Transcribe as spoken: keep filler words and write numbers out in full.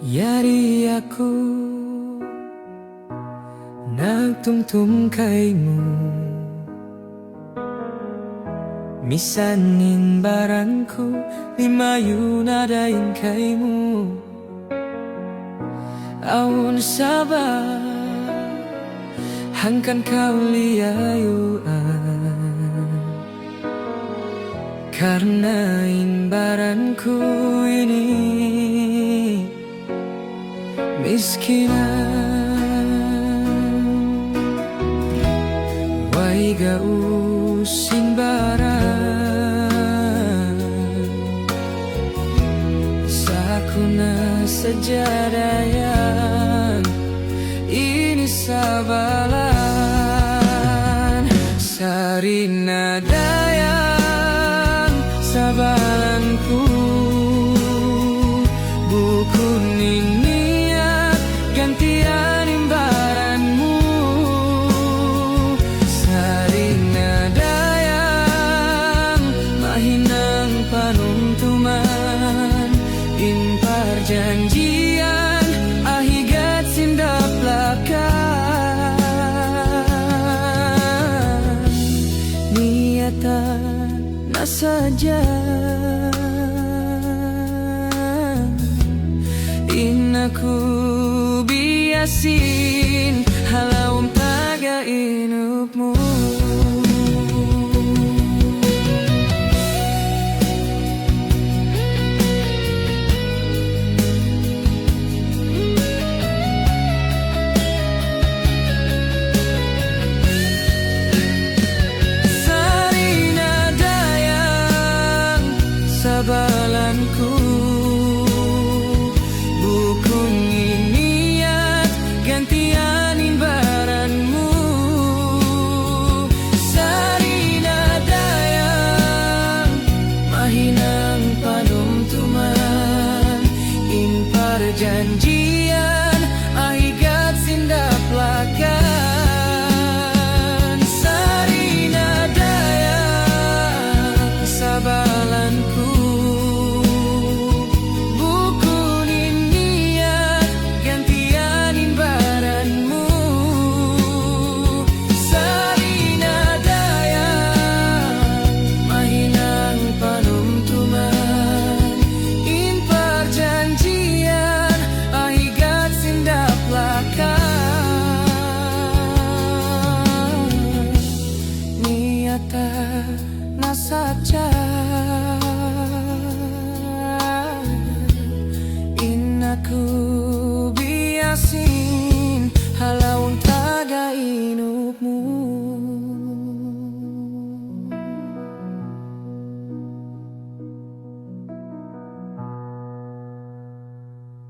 Yari aku nagtumtum kaymu, misan in baranku limayu na da'in kaymu. Awun sabab hangkan ka'u liyayu'an, karna in baranku ini miskinan. Way ga'us in baran saku na sadja dayang, ini sabalan. Sari na dayang sabalanku, bukun in niyat gantian in baranmu. Sari na dayang mahinang panumtuman, in parjanjian ahigat sin daplakan. Niyatan na sadja in aku biya' sin ha lawm taga inupmu. Sari na dayang sabalanku, bukun in niyat gantian in baranmu. Sari na dayang mahinang panumtuman, in parjanjian ahigat sin daplakan. Sari na dayang sabalanku, bukun in niyat gantian in baranmu. Sari na dayang mahinang panumtuman, in parjanjian ahigat sin daplakan. Niyatan na sadja in aku